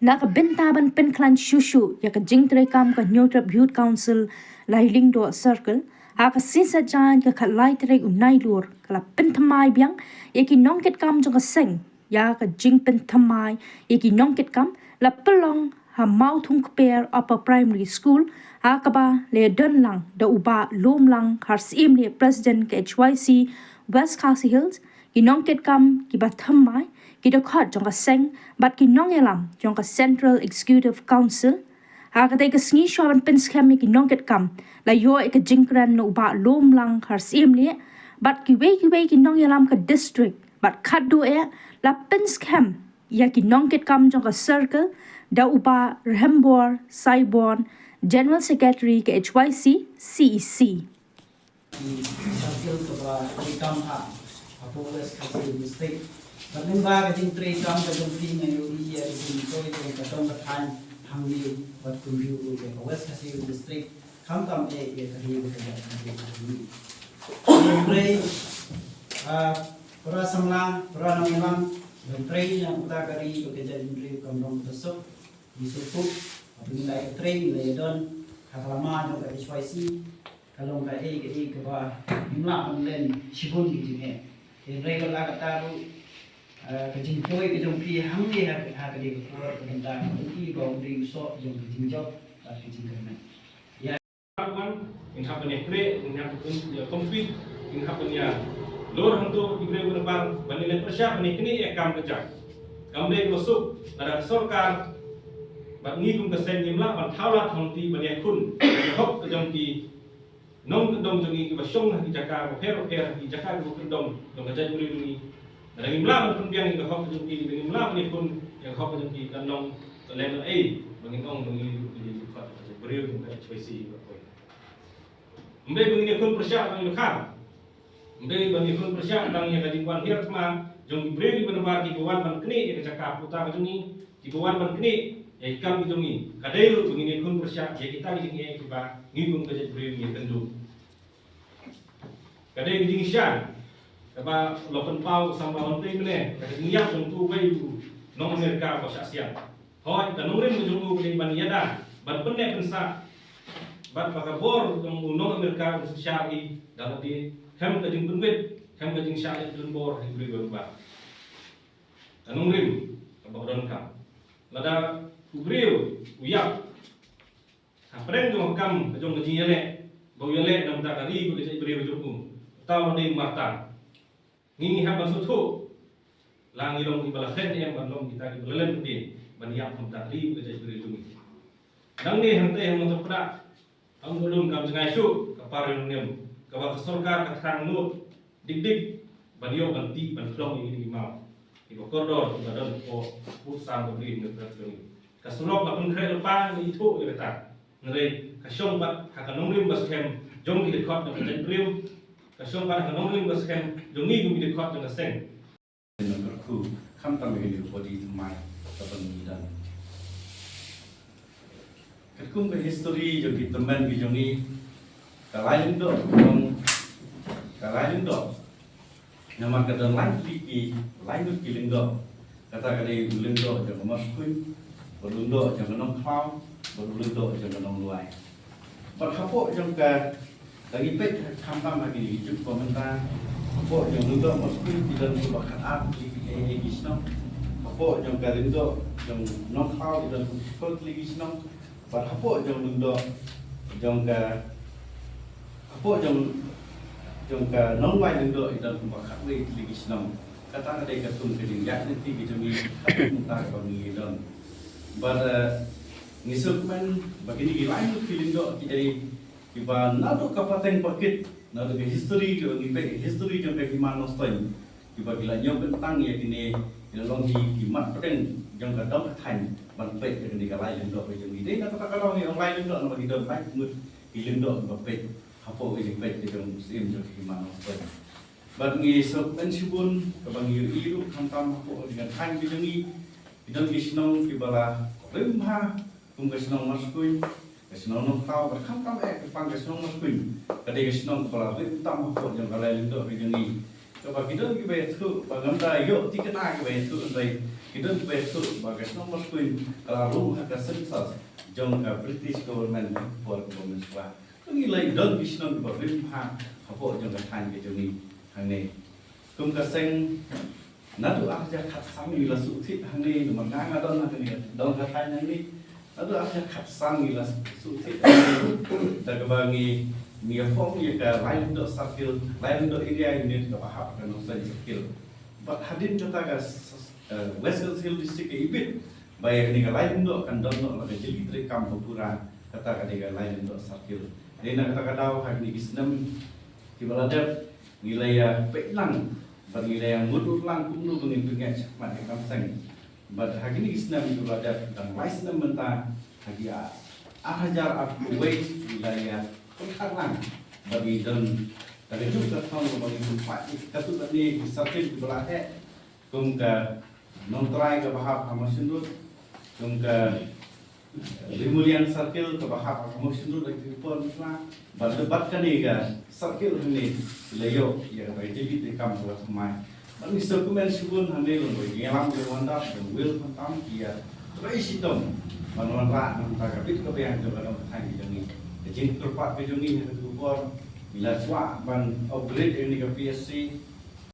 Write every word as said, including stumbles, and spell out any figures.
Da ka bynta ban pynkhlaiñ shuh shuh ïa ka jingtrei kam ka Hynñiewtrep Youth Council Laitlyngdoh Circle, ha ka sngi Saitjaiñ ka khatlai tarik u Nailur ka la pynthymmai biang ïa ki nongkitkam jong ka seng. Ïa ka jingpynthymmai ïa ki nongkitkam la pynlong ha Mawthungkper Upper Primary School, ha kaba la ïadon lang da u Bah Lumlang Kharsyiem, President ka H Y C West Khasi Hills, ki nongkitkam kiba thymmai, ki dkhot jong ka seng bad ki nongïalam jong ka Central Executive Council. Ha katei ka sngi, shuwa ban pynskhem ïa ki nongkitkam, la ïoh ïa ka jingkren na u Bah Lumlang Kharsyiem bad kiwei kiwei ki nongïalam ka district, bad khatduh eh la pynskhem ïa ki nongkitkam jong ka circle da u Bah Rhembor Saibon, General Secretary ka H Y C C E C. Circle kaba trei kam ha hapoh West Khasi Hills District. Bad lyngba ka jingtrei kam ka jong phi, nga ïohi ïa ka jingtrei jong ka dong ka thaiñ hangne bad kumjuh ruh ïa ka West Khasi Hills District, khamtam eh ïa ka ri bad ka jaitbynriew ka jong ngi. Hynrei, ah, para samla, para nongïalam, ban trei na uta ka ri bad ka jaitbynriew kam long kaba suk. Ngi sngewthuh, haba ngi la ïatrei, ngi la ïadon ha ka lama jong ka H Y C, ka long kaei kaei kaba ngim lah ban len shibun ki jingeh. Hynrei wat la katta ruh, eh, ka jingpoi ka jong phi hangne ha, ha kane ka por ka bynta ka jong phi, ba u dei u soh jong ka jingjop bad ka jingkyrmen. Ïa, ngin hap ban ïakren, ngin hap ban ïa compete, ngin hap ban ïalor hangto ki briew ki nabar, ban ïaleh pyrshah ban ïaknieh ïa ka kam ka jam. Kam dei kaba suk lada ka sorkar bad ngi kum ka seng ngim lah ban thaw lad hangtei ban ïakhun ïa ka hok ka jong ki nongkyndong jong ngi kiba shong ha ki jaka bapher bapher, ha ki jaka kiba kyndong jong ka jaitbynriew jong ngi. Lada ngim lah ban pynbiang ïa ka hok ka jong ki, lada ngim lah ban ïakhun ïa ka hok ka jong ki, kan long ka leh ei ba ngin ong ba ngi, ngi, ngi, ka jaitbynriew jong ka H Y C ka poi. Ym dei ba ngin ïakhun pyrshah tang ïa u Dkhar. Ym dei ba ngin ïakhun pyrshah tang ïa ka jingwan hiar thma jong ki briew kiba nabar kiba wan ban knieh ïa ka jaka puta ka jong ngi, kiba wan ban knieh ïa ki kam ki jong ngi. Ka dei ruh ba ngin ïakhun pyrshah ïa kita ki jingeh kiba ngi kum ka jaitbynriew ngi ïakynduh. Ka dei ka jingshisha kaba la pynpaw u samla Hynñiewtrep mynne, ka jingïap jong uwei u nong Amerika ba shah siat. Hooid, ka nongrim ka jong u ka dei ban ïada, ban pynneh pynsah bad ba ka bor jong u nong Amerika un synshar hi da lade, khlem ka jingpynwit, khlem ka jingshah leit lynbor ha ki briew ba bha. Ka nongrim kaba ka donkam. Lada u briew u ïap hapdeng jong ka kam ka jong ka jingïaleh, ba u ïaleh na bynta ka ri bad ka jaitbynriew jong u, uta u dei martyr. Ngi ngi hap ban sngewthuh, la ngi long kiba la khlaiñ ne em ban long kita kiba la leh bad ban ïap ha bynta ka ri bad ka jaitbynriew jong ngi. Nangne hangtei ha Mawthadraishan, ha Umkordum kam jngai shuh ka par ïa u nongrim, kaba ka sorkar ka thrang nud dik dik ban ïoh ban tih ban khlong ïa kine ki maw kiba kordor kiba don hapoh bad sam ka bri Hynñiewtrep jong ngi. Ka surok la pynkhreh lypa, ngi ithuh ïa kata. Hynrei ka shong pat ha ka nongrim ba skhem jong ki dkhot jong ka jaitbynriew. Ka shong pat ha ka nongrim ba skhem jong ngi kum ki dkhot jong ka seng. Nang kyrkhu, khamtam ïa kane ka body thymmai kaba ngi don. Katkum ka history jong ki tymmen ki jong ngi, ka Lai Lyngdoh, ka Lai Lyngdoh, namar ka don lai tylli ki, lai ngut ki lyngdoh. Kata ka dei u lyngdoh jong ka Moskhuiñ, bad u lyngdoh jong ka Nongkhlaw, bad u lyngdoh jong ka Nongluai. Bad hapoh jong ka, ka ngi peit khamtam ha kine ki juk ba mynta, hapoh jong lyngdoh Moskhuiñ ki don kumba khatar tylli ki, eh, ki shnong. Hapoh jong ka lyngdoh jong Nongkhlaw ki don kumba shiphew tylli ki shnong. Bad hapoh jong lyngdoh jong ka, hapoh jong, jong ka Nongluai Lyngdoh ki don kumba khatwei tylli ki shnong. Kata ka dei katkum ka jingïaid lynti ka jong ngi, katkum kata kaba ngi don. Bad, eh, ngi sngewkmen ba kine ki lai ngut ki lyngdoh ki dei kiba naduh ka pateng pakit, naduh ka history, kiba ngi peit history jong ka Hima Nongstoiñ, kiba ki la ñiew kyntang ïa kine, ki la long hi ki mat pdeng jong ka dong ka thaiñ ban peit ïa kane ka Lai Lyngdoh ka jong ngi. Dei na kata ka daw ngi ong Lai Lyngdoh namar ki don lai ngut ki lyngdoh kiba peit hapoh ka jingpeit ka jong u syiem jong ka Hima Nongstoiñ. Bad ngi sngewkmen shibun kaba ngi ïohi ruh khamtam hapoh ka jingïathaiñ ka jong ngi, ki don ki shnong kiba la rim bha, kum ka shnong Moskhuiñ, ka shnong Nongkhlaw, bad khamtam eh kyrpang ka shnong Moskhuiñ, ka dei ka shnong kaba la rim tam hapoh jong ka Lai Lyngdoh ka jong ngi. Kaba ki don kiba ïathuh ba ngam da ïoh tikna kiba ïathuh, hynrei ki don kiba ïathuh ba ka shnong Markuin ka la rung ha ka census jong ka British government por government swa. Ka ngi lei don ki shnong kiba rim bha hapoh jong ka thaiñ ka jong ngi hangne. Kum ka seng naduh ar hajar khatsan ngi la shu thied hangne, namar nga nga don hangne, don ka thaiñ hangne. Naduh ar hajar khatsan ngi la shu thied hangne. Da kaba ngi, ngi ïa form ïa ka Lailyndoh Circle, Lailyndoh Area Unit kaba hap ka Nongstoiñ Circle. Bad hadien kata ka s-, eh, West Khasi Hills District ka ibit ba ïa kane ka Lailyndoh kan don noh la ka jingïatreilang ba pura, kata ka dei ka Lailyndoh Circle. Dei na kata ka daw ha kine ki snem kiba la dep ngi la ïa peit lang bad ngi la ïa mut lang kumno ba ngin pynïaid shakhmat ïa ka kam seng. Bad ha kine ki snem kiba la dep, dang lai snem mynta, ha ki ar hajar arphew wei ngi la ïa pynkhang lang bad ngi don da ka juk ka thong ba ngi pynpait ïa katto katne ki circle kiba la heh, kum ka Nongtrai kaba hap ha Mawshynrut, kum ka Rimuliang Circle kaba hap ha Mawshynrut ha ki por mynta, bad bad kane ka circle hangne ki la ïoh ïa ka jingïatreilang ba thymmai. Bad ngi sngewkmen shibun hangne, long ba ïalam ka Wanda, long Will Khamtam, ki ïa trei shitom ban wanrah na ka bynta ka bit ka biang jong ka dong ka thaiñ ka jong ngi. Ka jingkyrpad ka jong ngi ha kane ka por, ngi la kwah ban upgrade ïa kane ka P S C,